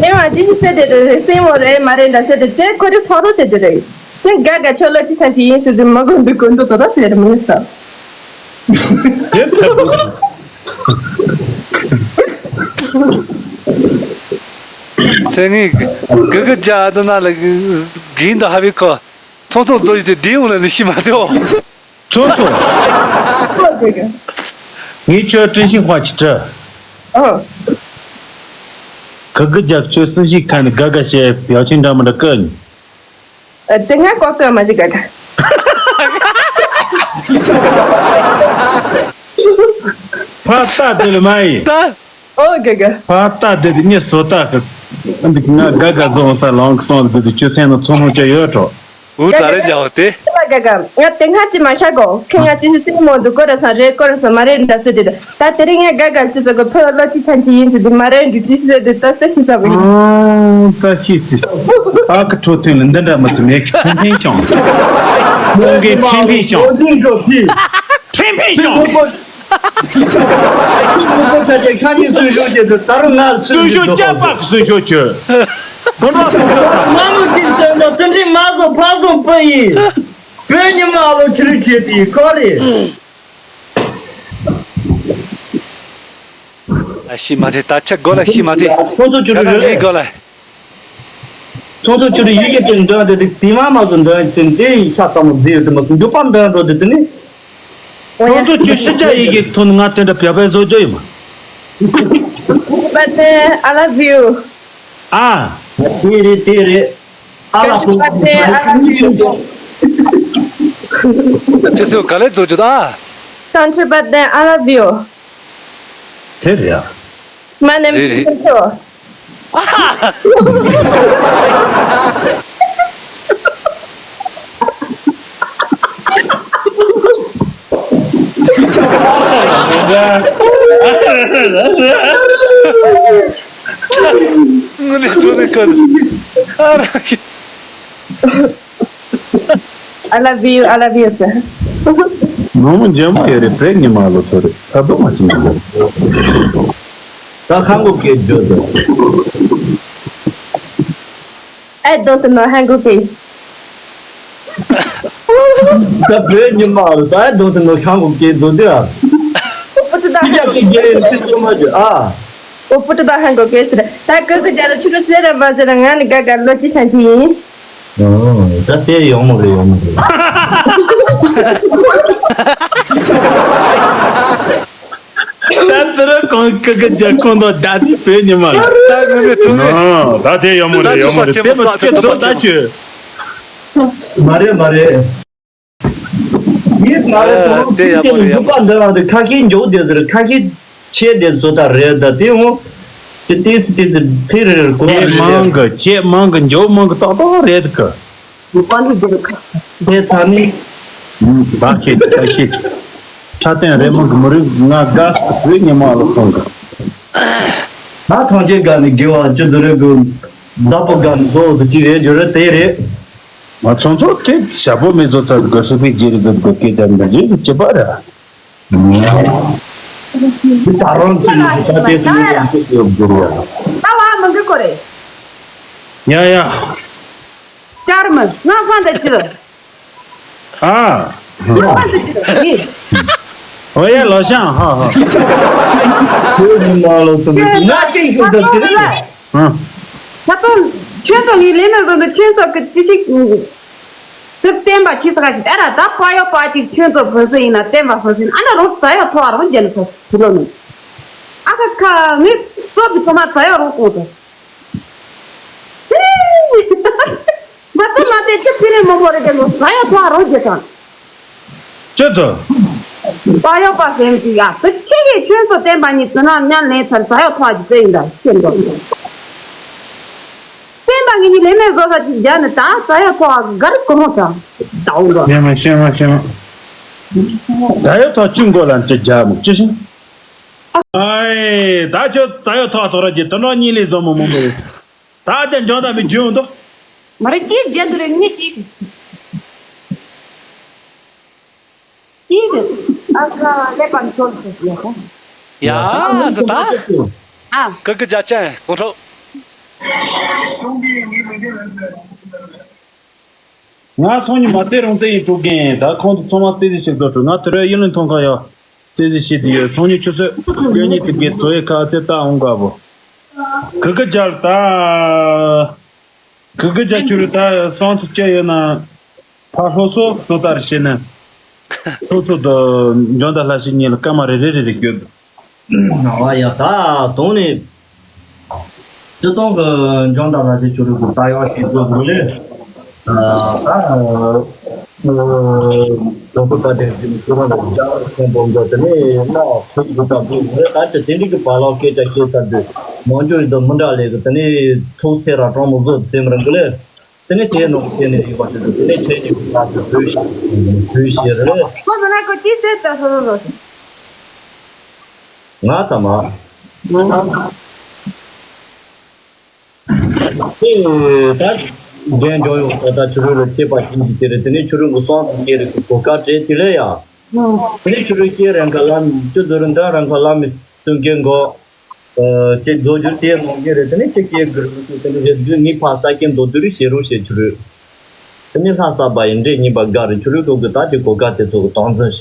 ཨེ་མ་ཅི་ཞིག་ཟེར་དེ་རེད་སེམས་མོ་རེད་མ་རེད་འདྲ་ཟེར་དེ་དེ་ཁོ་རི་ཁྲོ་རུ་ཟེར་དེ་རེད། དེ་དགའ་དགའ་ཁྱོད་ལོ་ཅི་ཚན་ཅི་ཡིན་ཟེར་དེ་མ་གོ་འདུག་གོ་འདུག་ད་ད་ཟེར་མི་ཡོད་ས། དེ་ཚ་པོ། སེང་ངེ་གི་གི་རྒྱ་ཨ་ད་ན་ལ་གིན་ད་ཧ་བི་ཁོ་ཚོང་ཚོང་བཟོ་ཡི་དེ་དེ་འོང་ལ་ནི་ཤི་མ་དེ་འོ། ཚོང་ཚོང་། ངས་ཁྱོད་བཀྲ་ཤིས་དཔལ་གྱི་བཀྲ། ཨོ། ག་གི་རྒྱབ་ཁྱོད་སྲིད་ཞིག་ཁ་ནས་དགའ་དགའ་བྱས་ཡག་ཆེན་འདྲ་མི་འདྲ་བཀའ་ནི། ཨ། དེ་སྔ་ཀོ་ཀ་མ་ཅིག་ག་ག་ཕ་ས་དེ་ལ་མ་ཡིན། ད། ཨོ་ག་ག་ཕ་ས་དེ་དེ་ངས་བཟོ་ལྟ་གི། འདི་ང་དགའ་དགའ་བཟོ་ས་ལོང་གི་སོང་དེ་དེ་ཁྱོད་སེམས་ནང་ཚོང་ལོང་བྱ་ཡོད་འགྲོ། འུ་ད་རེ་རྒྱག་དེ། ལ་དགའ་དགའ་ང་དེ་སྔ་ཅི་མ་ཤ་གོ་ཁྱེད་ང་ཅི་ཞིག་སེམས་མོ་འདུག་གོ་ར་ས་རེད་གོ་ར་ས་མ་རེད་འདྲ་ཟེར་དེ་ད་དེ་རིང་ང་དགའ་དགའ་ཅི་ཟེར་གོ་ཕོ་ལོ་ཅི་ཚན་ཅི་ཡིན་ཟེར་དེ་མ་རེད་འདུག་ཅི་ཟེར་དེ་ད་ས་ཤི་ས་བ་ཡིན། ཨང་ད་ཤི་དེ་ཨ་ཁ་ཁྲོ་ཐུན་ལ་འདི་འདྲ་མ་ཚི་མེད་ཁི་ཁྲིན་ཕིན་ཤོང་མོང་གི་ཁྲིན་ཕིན་ཤོང་ཁྲིན་ཕིན་ཤོང་། ཁོ་ཚ་ཆེ་ཁ་ཉིན་གསོན་ཤོག་ཅེས་སུ་ད་རུང་ང་ཚོས་གསོན་ཤོག་ཅག་པག་གསོན་ཤོག་ཅོ། དགོན་པ་སོང་ཤོག་ཅག་མ་མོ་གཅིག་སྟོན་ན་དེ་འདྲའི་མ་བཟོ་ཕ་བཟོ་པ་ཡིན། བོད་ཉི་མ་ལོ་ཁྱི་རི་བྱེད་དེ་ཁོ་རེད། ཨ་ཤི་མ་དེ་ད་ཆ་དགོ་ལ་ཤི་མ་དེ། ཁོ་ཚོ་ཁྱི་རི་ད་ད་རེད། དགོ་ལ། ཚོགས་འདུ་ཆུ་རུ་ཡི་གེ་དེ་འདོན་དེ་དེ་མ་མ་བཟོ་འདོན་ཅིན་དེ་ཤ་ཚ་མོ་མཛེས་ཡོད་དེ་མ་སུ་འཇུ་པམ་འདོན་འགྲོ་དེ་དེ་ནི། ཚོགས་འདུ་ཆུ་ཤི་ཅག་ཡི་གེ་ཐོན་ང་དེ་འདྲ་བྱ་བའི་བཟོ་རྒྱུ་ཡིན་མ། But then I love you. ཨ། དེ་རེད་དེ་རེད། ཨ་ལ་པོ། But then I love you. ཅི་སུ་ག་ལེ་བཟོ་རྒྱུ་ད། Country but then I love you. དེ་རེད་ཨ། My name is རེད་རེད། Pinto. དངོས་གནས་ཚོ་ནི་ཁ་ནི། ཨ་ར། I love you, I love you ཟེར། ནོར་མོ་འཇམ་པོ་ཡོད་རེད་བོད་ཉི་མ་ལོ་ཚོ་རེད་ཚ་དོ་མ་ཅི་མ་ལོ། ད་ཧང་གོ་སྐད་བརྗོད་དོ། I don't know Hanguk. ད་བོད་ཉི་མ་ལོ་ས་I don't know ཧང་གོ་སྐད་བརྗོད་དེ་ཨ། ཨོ་པོ་ཏི་ད་ཁྱི་ཅག་གི་རྒྱལ་ཡོད་སྲིད་ཚོ་མ་བརྗོད་ཨ། 我不知道韩国歌词的，他哥哥家的出租车的房子的，俺的哥哥罗志祥去。ད་དེ་ཡོང་མོ་རེད། ཡོང་མོ་རེད། ད་དེ་ར་ཁོང་ཀི་ཀི་ཇ་ཁོང་དང་ད་དེ་བོད་ཉི་མ་ལ། ད་ངོ་མའི་ཀྲུང་ཨེ། ད་དེ་ཡོང་མོ་རེད། ཡོང་མོ་རེད། དེ་མ་ཚད་ཚོ་ད་ཁྱོད། མ་རེད་མ་རེད། ཡིད་མ་རེད། ཨ། དེ་ཡག་པོ་རེད། ཡག་པོ། འཇུག་པ་འདི་རང་དེ་ཁ་ཤས་མགྱོགས་བསྡད་ཟེར། ཁ་ཤས་ཆེ་བསྡད་བཟོ་ད་རེད། ད་དེ་འོང་དེ་ཏིག་ཙི་ཏིག་ཙི་ཚིག་རེ་རེར་གོ་བ་རེ་རེ། ཆེ་མང་གི་ཆེ་མང་གི་མགྱོགས་མང་གི་ཏག་ཏག་རེད་གི། དེ་ཚ་ནི། ད་ཤེས་ད་ཤེས། ཁྲ་སྟེང་རེ་མོ་གི་མི་རིགས་ང་དགའ་བོད་ཉི་མ་ལ་སོང་གི། ད་ཐང་ཆེན་དགའ་ནི་དགེ་བ་ཅི་ཟེར་རེད་གི། བདག་པོ་དགའ་ནི་བཟོ་དུ་ཅི་རེད་རྒྱུ་རེད་དེ་རེད། ང་ཚོང་ཚོགས་དེ་ཞབས་པོ་མི་བཟོ་ཚར་དགོས་སུ་པའི་རྗེས་རེད་ཟེར་དགོས་སྐད་ཆ་འདི་རྗེས་སུ་ཅི་པ་ར། འདི་ད་རང་ཚོ་ཡིན་ད་དེ་ཚོ་ཡོད་དགོས་ཡ། ད་བ་མི་འདུག་གོ་རེད། ཡ་ཡ། ཅར་མི་ང་ཧྥན་ད་ཅི་ལ། ཨ། ང་ཧྥན་ད་ཅི་ལ་ཡིན། ཨོ་ཡ་ལོ་ཤང་ཧ་ཧ། ཁྱོད་ནི་མ་ལོ་ཚོ་ནི་ང་ཅི་ཤོད་ད་ཚེ་རིང་། ཨ། ང་ཚོ་ཁྱོད་ཚོ་ངའི་ལས་མེད་བཟོ་འདི་ཁྱོད་ཚོ་གི་ཅི་ཞིག་དེ་བསྟན་པ་ཆི་ས་ག་ཞིག་ཨ་ར་ད་ཕ་ཡོ་པ་ཅིག་ཁྱོད་ཚོ་བོད་སུ་ཡིན་ན་བསྟན་པ་བོད་སུ་ཡིན་ན་ཨ་ན་རོ་ཙ་ཡོ་ཐོ་ཨ་རོ་རྒྱལ་ཚོ་བུ་ལོ་ནི་ཨ་ཁ་ཁ་ངའི་ཚོ་གི་ཚོ་མ་ཙ་ཡོ་རོ་གོང་ཚོ། མ་ཚད་མ་ཚད་ཅི་ཕི་རེ་མོ་མོ་རེ་དེ་ལོ་ཙ་ཡོ་ཐོ་ཨ་རོ་རྒྱལ་ཚང་། ཅི་ཚོ། པ་ཡོ་པ་སེམས་ཀྱི་ཡ་ཙི་ཆེ་གེ་ཁྱོད་ཚོ་བསྟན་པ་ཉིད་དུ་ན་མཉམ་ལེན་ཚར་ཙ་ཡོ་ཐོ་ཨ་ཀྱི་ཙེ་ཡིན་ད་ཁྱེད་འགྲོ། བསྟན་པ་ངེད་གཉིས་ལས་མེད་བཟོ་ས་ཅིག་རྒྱ་ནི་ད་ཙ་ཡོ་ཐོ་ཨ་ག་རི་གོ་མོ་ཙང་ད་འོང་འགྲོ། ཤེས་མ་ཤེས་མ་ཤེས་མ། ཙ་ཡོ་ཐོ་ཅུང་གོ་ལ་ཅི་རྒྱ་མོ་ཅི་ཤེས། ཨའི་ད་ཁྱོད་ཙ་ཡོ་ཐོ་ཨ་ཐོ་ར་ཀྱི་དུ་ན་གཉིས་ལས་བཟོ་མོ་མོ་མོ་རེད། ད་ཅི་འཇོན་ད་མི་འཇོན་འདུག་མ་རེད་ཅིག་རྒྱ་དུ་རེད་ངེད་ཅིག་ཅིག་ཨ་ཁ་ལེ་པན་ཆོལ་ཅིག་ཡ་ཁ། ཡ་ཟེར་ད། ཨ། ཀི་ཀི་ཅ་ཅན་གོང་ཁྲོ། ང་སང་ཉིན་མ་དེ་རང་བཙན་ཡིན་དྲུག་རྒན་ད་ཁོང་དུ་ཚང་མ་རྩེ་གཟིགས་ཞིག་བཟོ་དྲུག་ང་དེ་ར་ཡུན་ལ་མཐོང་ཁ་ཡོད། རྩེ་གཟིགས་བྱེད་དུ་ཡོད། སང་ཉིན་ཆུ་ཚོད་བཅུ་གཉིས་ཙམ་གྱི་ཚོ་ཡི་ཁ་རྩེ་ལྟ་འོང་དགའ་བོ། གི་གི་རྒྱལ་ད། གི་གི་རྒྱལ་ཆུ་རུ་ད་སང་ཚུ་སྐྱེ་ཡོད་ན། ཕ་ལྷོ་སོ་སོ་ལྟར་བྱེད་ན། ཐུག་ཚུ་དུ་འཇོན་ད་ལྷ་ཞིག་ཉིད་ལ་སྐར་མ་རེ་རེ་རེ་རེ་སྐྱོད། ཨ་ཡ་ད་དོང་ནི། སྤྱི་དོང་གི་འཇོན་ད་ལྷ་ཞིག་ཆུ་རུ་གི་ད་ཡོད་ཞིག་ཚུ་དུ་ལེ། ཨ་ད། ལོ་ཚོད་པ་དེ་ཚོ་ཁོ་རང་ལ་རྒྱ་ཆེན་པོ་འདུག་དེ་ནས་ན་ཚོད་ཀྱི་སྟབས་ཀྱིས་ངས་ད་ཅི་དེ་འདྲ་གི་བ་ལོག་སྐད་ཆ་བཤད་ཚར་དུས་མང་ཆུང་ཡིན་དུ་མི་འདྲ་ལས་གི་དེ་ནས་ཐུགས་སེ་ར་གྲོང་མི་བཟོ་སེམས་རང་གི་ལས་དེ་ནས་དེའི་ནང་གི་དེ་ནས་ཡིན་པ་དེ་ཚོ་དེ་ནས་ཁྱེད་ཀྱི་ང་ཚོ་བོད་ཞིག་བོད་ཞིག་རེད། ཁོ་ཚོ་ན་ཁོ་ཅི་སེ་ད་སོ་སོ་སོ་སོ། ང་ཚ་མ། ད་རྒན་འཇོག་ཡོང་ད་ལྟ་ཆུ་རུ་ལ་ཆད་པ་ཤིན་གྱི་དེ་རེད། དེ་ནས་ཆུ་རུ་གི་སོང་སུ་སྐྱེ་རེད་གི་གོ་སྐབས་སྤྲད་དེ་ལས་ཡ། དེ་ནས་ཆུ་རུ་སྐྱེ་རན་ཁ་ལ་ཆུ་ཟུར་འདི་རན་ཁ་ལ་མི་སུན་སྐྱེ་འགོ། ཅེས་བཟོ་རྒྱུར་དེ་ནང་བཞིན་རེད། དེ་ནས་ཅི་སྐྱེ་དགོས་རེད་དེ་ནས་རེད་དུས་ངའི་ཕ་ས་ཁྱིམ་མདོ་དུ་རི་བྱེད་རོགས་བྱེད་ཆུ་རུ། དེ་ནས་ལྷ་ས་བ་ཡི་འདྲེ་གཉིས་པ་དགའ་རི་ཆུ་རུ་ཐོག་གི་ད་དེ་གོ་སྐབས་དེ་ཚོ་གི་སྟངས་འཛིན་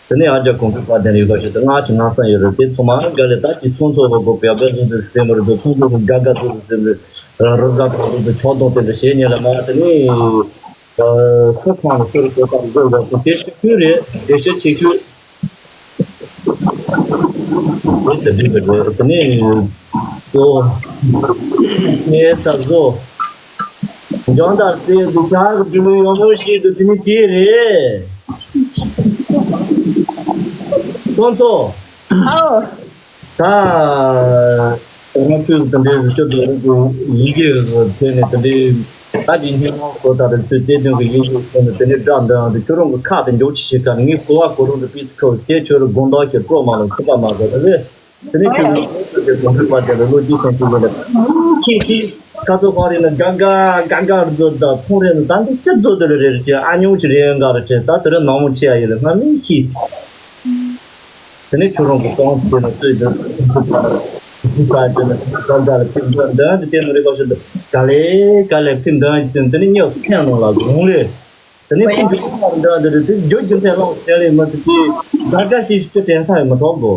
བྱེད། དེ་ནས་ཨ་ཅག་གོང་འཕེལ་དཔལ་ལྡན་ཡོད་པ་ཞིག་ཏུ་སྔ་ཕྱི་སྔ་ས་ཡོད་རེད། དེ་ཚོ་མ་དགའ་ལས་ད་ཅི་ཚོང་ཚོགས་ལ་གོ་བེ་བེ་ཚོ་དེ་སེམས་རེད་དོ། ཚོང་ཚོགས་ཀྱི་དགའ་དགའ་ཚོ་དེ་སེམས་རེད། རུ་དགའ་ཚོ་དེ་ཆོག་དོང་དེ་འདྲ་བྱེད་ཉེ་ལ་མ་དེ་ནས་སུ་ཁོང་ལ་སུ་རུ་ཚོ་དང་འགྲོ་དགོས་ཚོ་དེ་ཤི་ཁུལ་རེད། དེ་ཤི་ཆེ་ཁུལ། དེ་དེ་འདྲ་རེད། དེ་ནས་ཚོ་ངའི་ཚ་བཟོ། འཇང་དར་རྩེ་འདི་ཤར་གྱི་ལུས་ཡོང་མོ་ཞིག་ཏུ་དེ་ནི་དེ་རེད། ཁོང་ཚོ། ཨོ། ད། ང་ཚོས་དེ་འདྲའི་གཟི་བརྗིད་ལྡན་པའི་ཡི་གེ་ཐོན་ནས་དེ་འདྲའི་ད་ཀྱི་སྙན་ངག་གོ་ད་རེ་ཚོས་རྩེ་དོན་གྱི་ཡིག་གཟུགས་ཐོན་ནས་དེ་འདྲའི་སྒྲ་འདོན་ཡང་དེ་ཁྱོད་རང་གི་ཁ་དེ་མགྱོགས་ཆེ་ཞིག་ག་ནས་ངའི་གོ་བ་གོ་རུང་དུ་པི་ཚི་ཁ་བོ་དེ་ཁྱོད་རང་དགོང་དག་ཞིག་སྤྲོ་མ་ལ་ཚིག་པ་མ་གོ་ད་རེད། དེ་ནས་ཁྱོད་ཀྱིས་ཁོང་ཚོ་དེ་གོང་འཕེལ་པ་དེ་ལ་བློ་སྐྱེད་སེམས་སྐྱེད་ལས་ཁྱེད་ཀྱིས་ཁ་ཚོ་ཁོང་རེ་ན་དགའ་དགའ་དགའ་དགའ་རུ་ཚོ་ད་ཁོང་རེ་ན་ད་འདི་ཅི་ཚོ་དེ་རེ་རེ་ཅེ་ཨ་ཉུང་ཅི་རེ་ཡོད་འགའ་རེ་ཅེ་ད་དེ་རེ་ནང་མོ་ཆེ་ཡ་ཡོད་ལ་སྔ་མོ་ཤེས། དེ་ནས་ཁྱོད་རང་གི་ཏང་དེ་ན་ཚོས་དེ་ཁོང་ཚོ་ད་དེ་ཚ་དེ་ན་དགའ་དགའ་ལ་ཕིག་འདོན་འདོན་དེ་དེ་ནོ་རེ་གོ་ཤེས་དེ་ག་ལེ་ག་ལེ་ཕིག་འདོན་ཅེ་དེ་ནས་ཉོ་ཚན་ནང་ལ་དགོང་ལེ། དེ་ནས་ཁོང་གི་ཁོང་ལ་འདྲ་འདི་རེད་དེ་རྒྱུ་རྒྱུ་མཚན་ལོག་དེ་ལས་མི་ཚེ་དེ་ད་དགའ་ཤེས་ཤིག་ཅི་དྲན་ས་ཡོད་མི་ཐོག་གོ།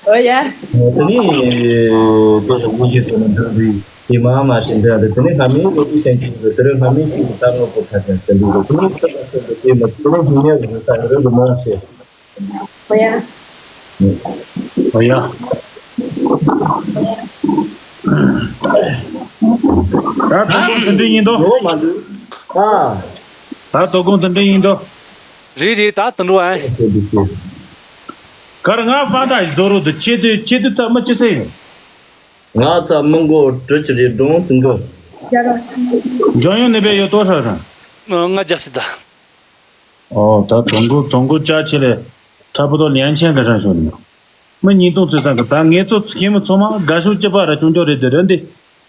ཨོ་ཡ། དེ་ནས་དེ་ལ་དབུ་འབྱེད་དུ་ནི་འདུག་རེད། དེ་མ་མ་ཞིག་འདྲ་རེད། དེ་ནས་ལྷ་མིའི་ལོ་དུས་སེང་ཆེན་གྱི་དེ་རིང་ལྷ་མིའི་ཤིང་གི་རྟ་དངོས་པོ་ཁ་ཤས་ཟེར་འདུག་རེད། དེ་ནས་ཁ་ཤས་ཟེར་འདུག་དེ་མ་དེ་ནས་ཉིན་ནས་རེད་ས་རེད་རེད་མ་ཆེ། ཨོ་ཡ། ཨོ་ཡ། ད་དོ་དགོང་དེ་འདྲ་ཡིན་དོ། ཨ། ད་དོ་དགོང་དེ་འདྲ་ཡིན་དོ། རེད་རེད། ད་དུད་འགྲོ་ཨ། གར་ང་ཕ་ད་བཟོ་རོགས་དུ་ཆེ་དུ་ཆེ་དུ་ཚ་མི་ཅི་ཟེར་ཡོད། ང་ཚ་མི་མགོ་དྲི་ཅི་རེད་སྒྲུང་ཙི་མགོ། ལྗོན་ཡོང་ནི་བས་ཡོད་དོ་ཧྲ་ཧྲ། ང་རྒྱ་སི་ད། ཨོ་ད་དོང་གོ་དོང་གོ་ཅག་ཆེ་ལས་ཁྲ་པོ་དོ་ལན་ཆེན་གི་རང་བྱུང་ནི། མི་ཉིས་སྟོང་ཚོད་ཚང་གི་ད་ངེད་ཚོ་ཁྱིམ་མི་ཚང་མ་དགའ་ཤོག་སྐྱིད་པ་ར་བྱུང་ཆོག་རེད་དེ་རེད་འདི།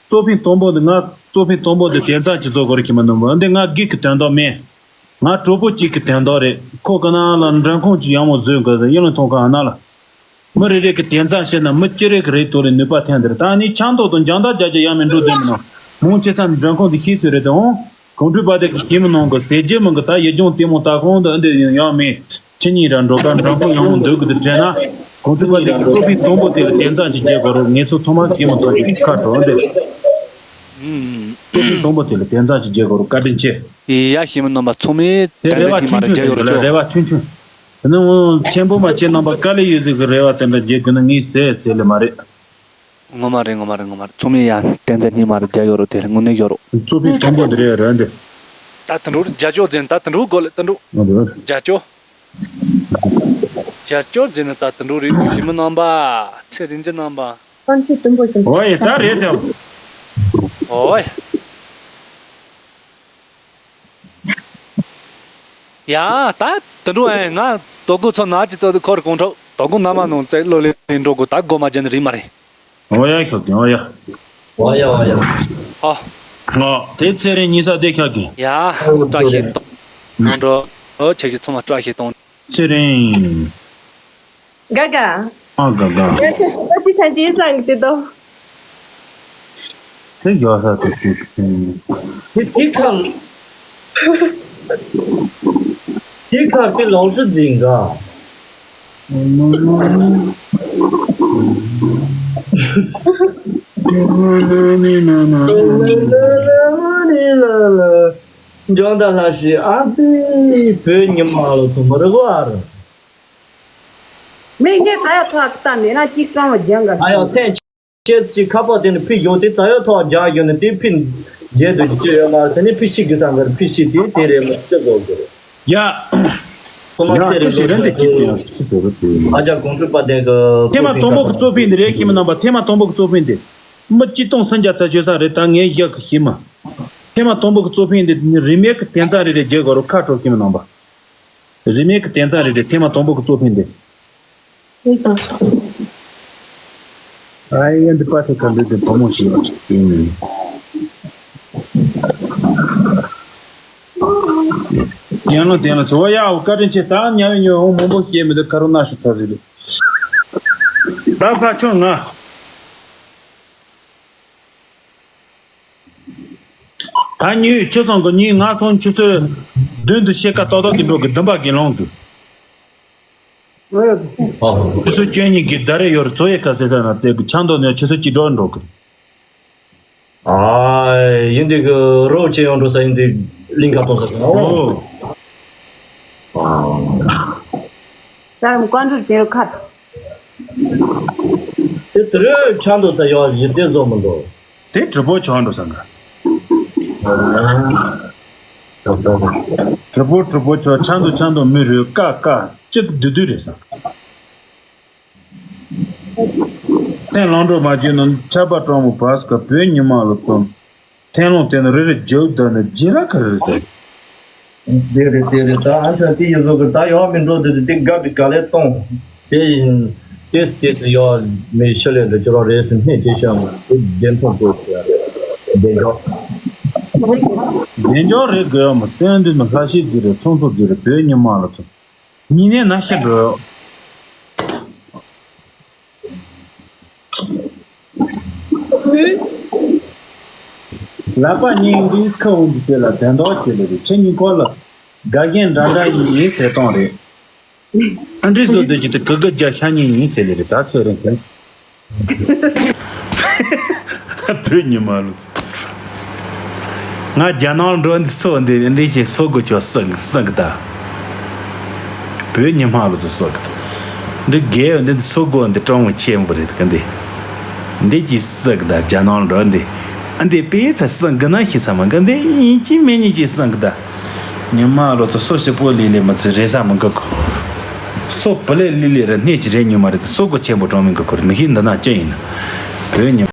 གཙོ་ཕིན་དང་པོ་འདི་ང་གཙོ་ཕིན་དང་པོ་འདི་དེ་ཙམ་གྱི་བཟོ་དགོས་རེད་ཁྱིམ་མི་ནང་མི་འདི་ང་སྒེར་གྱི་དོན་དག་མིན། ང་གྲོགས་པོ་གཅིག་གི་དོན་དག་རེད། ཁོ་གི་ནང་ལ་མགྲོན་ཁང་གཅིག་ཡག་མོ་བཟོས་དགོས་ཡིན་ལ་མཐོང་གི་ཨ་ན་ལ། མི་རེ་རེ་གི་དེ་ཙམ་བཤད་ན་མི་སྤྱི་རེ་གི་རེ་དོ་རེ་ནུས་པ་ཐོན་འདིར་ད་ནི་ཆང་ཏོག་དང་འཇང་ད་རྒྱ་རྒྱ་ཡང་མི་འགྲོ་དོན་མི་ནང་མང་ཆེ་ཚང་མགྲོན་ཁང་འདི་ཤེས་སུ་རེད་དང་། གོང་ཁྲོས་པ་དེ་གི་ཁྱིམ་མི་ནང་གི་ཟས་རྒྱུ་མང་གི་ད་ཡི་ལྗོངས་ལྟད་མོ་ལྟ་ཁང་འདི་འདི་ཡང་ཡང་མེད། ཁྱེད་གཉིས་ར་འགྲོ་ཀ་འགྲམ་ཁོ་ཡང་མོ་འདོད་གི་འདུག་དྲན་ན། གོང་ཁྲོས་པ་དེ་གི་གཙོ་ཕིན་དང་པོ་དེ་ལ་དེ་ཙམ་གྱི་རྒྱལ་གོ་རུ་ངེད་ཚོ་ཚང་མ་ཁྱིམ་མི་ཚོ་གི་ཁ་གྲོགས་འདི། གཙོ་ཕིན་དང་པོ་དེ་ལ་དེ་ཙམ་གྱི་རྒྱལ་གོ་རུ་བཀའ་དྲིན་ཆེ། ཡ་ཤི་མི་རྣམ་པ་ཚང་མས་དེ་རེ་བ་ཆུང་ཆུང་རེད་ལ་རེ་བ་ཆུང་ཆུང་། དེ་ནི་འོ་ཆེན་པོ་མ་ཆེ་རྣམ་པ་དཀའ་ལས་ཡོད་ཟིག་གི་རེ་བ་དེ་འདྲ་རྒྱལ་དགོས་ན་ངས་ཟེར་ཟེར་ལེ་མ་རེད། ངོ་མ་རེད་ངོ་མ་རེད་ངོ་མ་རེད། ཚང་མས་ཡང་བསྟན་འཛིན་སྙིང་མ་རེད་རྒྱ་ཡོད་རོ་དེ་རེད་དངོས་གནས་ཡོད་རོ། གཙོ་ཕིན་དང་པོ་འདི་རེད་རེད་འདི། ད་དུད་འགྲོ་རྒྱ་ཅོག་འཛིན་ད་དུད་འགྲོ་དགོས་ལ་དུད་འགྲོ། འོ་འདི་རེད། རྒྱ་ཅོག་རྒྱ་ཅོག་འཛིན་ད་དུད་འགྲོ་རེད་ཞི་མི་རྣམ་པ། ཚེ་རིང་རྒྱུ་རྣམ་པ། ཨོ་ཡེ་ད་རེད་དེ། ཨོ་ཡེ། ཡ་ད་དུད་འགྲོ་ཨེ་ང་དོ་དགོང་ཚོ་ན་ཅི་ཚོ་འཁོར་གོང་ཁྲོ་དོ་དགོང་ན་མ་ནོང་ཙེ་ལོ་ལེ་ལེ་འགྲོ་དགོ་ད་དགོ་མ་ཇན་རི་མ་རེད། ཨོ་ཡ་ཁྱོད་ཀྱི་ཨོ་ཡ། ཨོ་ཡ་ཨོ་ཡ། ཨོ། ཨོ་དེ་ཚེ་རིང་ཉི་ས་དེ་ཁྱོད་ཀྱི། ཡ་བཀྲ་ཤིས་གཏོང་། ནོང་འགྲོ་ཨོ་ཁྱེད་ཀྱི་ཚང་མ་བཀྲ་ཤིས་གཏོང་། ཚེ་རིང་། ག་ག་ཨ་ག་ག་ཡ་ཁྱོད་ཁྱོད་ཅི་ཚན་ཅི་སང་གི་དེ་དོ། དེ་ཡོད་ས་དེ་དེ་དེ་དེ་ཁམ། དེ་ཁར་དེ་ལོང་ཤུ་འཛིན་ག་འཇོན་ད་ལ་ཞིག་ཨ་ཙི་བོད་ཉི་མ་ལོ་ཚོ་མ་རེད་གོ་ཨ་ར། མི་ངས་ཚ་ཡ་ཐོག་ལྟ་མེད་ན་ཅིག་སྐྲང་བ་ལྗང་ག་ཨ་ཡང་སེམས་ཆེ་ཞིག་ཁ་པར་དེ་ནི་ཕི་ཡོད་དེ་ཚ་ཡ་ཐོག་རྒྱག་ཡོད་ནི་དེ་ཕི་རྗེས་དུ་ཅི་ཡོད་མ་རེད། དེ་ནི་ཕི་ཤི་གི་སང་གར་ཕི་ཤི་དེ་དེ་རེད་མ་ཅི་བཟོ་དགོས་ཡ། ཁོ་མ་ཚེ་རེ་ལོ་ཅི་ཟེར་རེད་ཅི་ཟེར་རེད། ཨ་ཅག་གོང་ཁྲོས་པ་དེ་གི་ཐེངས་མ་དང་པོ་གི་གཙོ་ཕིན་འདི་རེད་ཁྱིམ་མི་རྣམ་པ། ཐེངས་མ་དང་པོ་གི་གཙོ་ཕིན་འདི་མི་གཅིག་སྟོང་སུམ་བརྒྱ་ཚ་བཅོས་ས་རེད། ད་ངས་ཡག་གི་ཤི་མ། ཐེངས་མ་དང་པོ་གི་གཙོ་ཕིན་འདི་རིན་མེད་གི་དེ་ཚ་རེ་རེ་རྒྱལ་གོ་རུ་ཁ་དྲོ་ཤི་མི་རྣམ་པ། རིན་མེད་གི་དེ་ཚ་རེ་རེ་ཐེངས་མ་དང་པོ་གི་གཙོ་ཕིན་འདི། ཨ་ཡེ་འདི་པ་ཐེ་ཁ་འདི་དེ་བུ་མོ་ཞིག་ཡིན། ཡང་ལོ་དེ་ལ་ཚོ་ཡ་བཀའ་དྲིན་ཆེ། ད་ཉ་བའི་ཉོ་འོང་མང་པོ་ཤེས་མི་འདུག་ཁ་རོ་ན་ཤུ་ཚ་ཟིག་རེད། ད་ཕ་ཆུང་ང་། ད་ཉིན་ཆུ་སོང་གི་ཉིན་ང་སོང་ཆུ་ཚོད་བདུན་དུ་ཕྱེད་ཀ་ཏག་ཏག་གི་འགྲོ་གི་འདུན་པ་གི་ལོང་གི། ཨ། ཆུ་ཚོད་བཅུ་གཉིས་ཀྱི་ཟླ་རེ་ཡོར་ཚོ་ཡི་ཁ་སེ་ས་ན་བཙལ་གི་ཆང་དོ་ནས་ཆུ་ཚོད་གཅིག་འགྲོ་འགྲོ་གི། ཨ་ཡིན་དུས་གི་རོགས་བྱེད་ཡོང་འགྲོ་ས་ཡིན་དུས་གླིང་ཁ་གཏོང་ས་ཨོ། ཨོ། ད་རུང་བཀའ་འགྲུལ་དེ་རུ་ཁ་ཐོག་དེ་དེ་རུ་ཆང་འདུག་ས་ཡོག་གཞི་རྩའི་བཟོ་མི་འདུག་དེ་གྲི་པོ་ཆང་འགྲོ་ས་ན། གྲི་པོ་གྲི་པོ་ཆོ་ཆང་འདུག་ཆང་འདུག་མི་རུ་ཀ་ཀ་ཅི་དུ་དུ་དུ་རེད་ས། ཐེངས་ལང་འགྲོ་མ་བྱུང་ན་ཆར་པ་གྲང་མོ་བར་སྐབས་བོད་ཉི་མ་ལ་ཚོ། ཐེངས་ལོང་དེ་ནི་རེ་རེ་རྒྱུག་ད་ནི་རྗེས་ལ་ག་རེ་རེད། དེ་རེད་དེ་རེད། ད་ཨ་ཆ་དེ་ཡི་བཟོ་གི་ད་ཡོག་མི་འགྲོ་དེ་དེ་དགའ་དེ་ག་ལེ་གཏོང་། དེ་ཡིན་དེ་སི་དེ་སི་ཡོག་མི་ཤ་ལེ་འདི་ཅི་རོ་རེད་སི་སྣེ་དེ་ཤ་མ་དེ་བདེན་ཐོང་ཚོ་ཡ་རེད་བདེན་འཇོག་བདེན་འཇོག་རེད་དགོས་ཡོད་མ་སྟོན་དུས་ནི་ལྷ་ཤེས་ཟིག་རེད་ཚོང་ཚོ་ཟིག་རེད་བོད་ཉི་མ་ལ་ཚོ། ཉིན་ནས་ན་ཤི་འགྲོ། ལག་པ་གཉིས་འདི་ཁ་འུ་འདི་དེ་ལ་དན་རྟོག་བྱེད་ལེ་རེད། ཁྱེད་གཉིས་ཁོ་ལ་དགའ་ཞེན་འདྲ་འདྲ་ཡིན་ཡིན་ཟེར་སྟངས་རེད། ཨ་འདྲི་བཟོ་འདོད་ཀྱི་དེ་གི་གི་རྒྱ་ཤ་ཉེ་ཡིན་ཟེར་ལེ་རེད། ད་ཚོད་རིང་གི། བོད་ཉི་མ་ལོ་ཚོ། ང་རྒྱ་ནག་འགྲོ་འདི་སོ་འདི་འདྲི་ཞིག་སོ་དགོས་ཆོག་སོ་སོ་གི་ད། བོད་ཉི་མ་ལོ་ཚོ་སོ་གི་ད། འདི་རྒྱལ་འདི་སོ་དགོས་འདི་གྲོང་བ་ཆེན་པོ་རེད་གི་འདི། འདི་ཅི་སོ་གི་ད་རྒྱ་ནག་འགྲོ་འདི། འདི་པའི་ཚ་སོ་གི་ན་ཤི་ས་མ་གི་འདི་ཡིན་གཅིག་མིན་གཉིས་ཅི་སོ་གི་ད། ཉི་མ་ལོ་ཚོ་སོ་ཞིག་པོ་ལི་ལི་མ་ཚི་རེ་ས་མ་གི་གོ། སོ་པ་ལེ་ལི་ལི་ར་སྣེ་ཅི་རེ་ཉི་མ་རེད་སོ་གོ་ཆེན་པོ་གྲོང་མི་གི་གོ་རེད་མི་ཤི་འདི་ན་ཅི་ཡིན་ན། བོད་ཉི་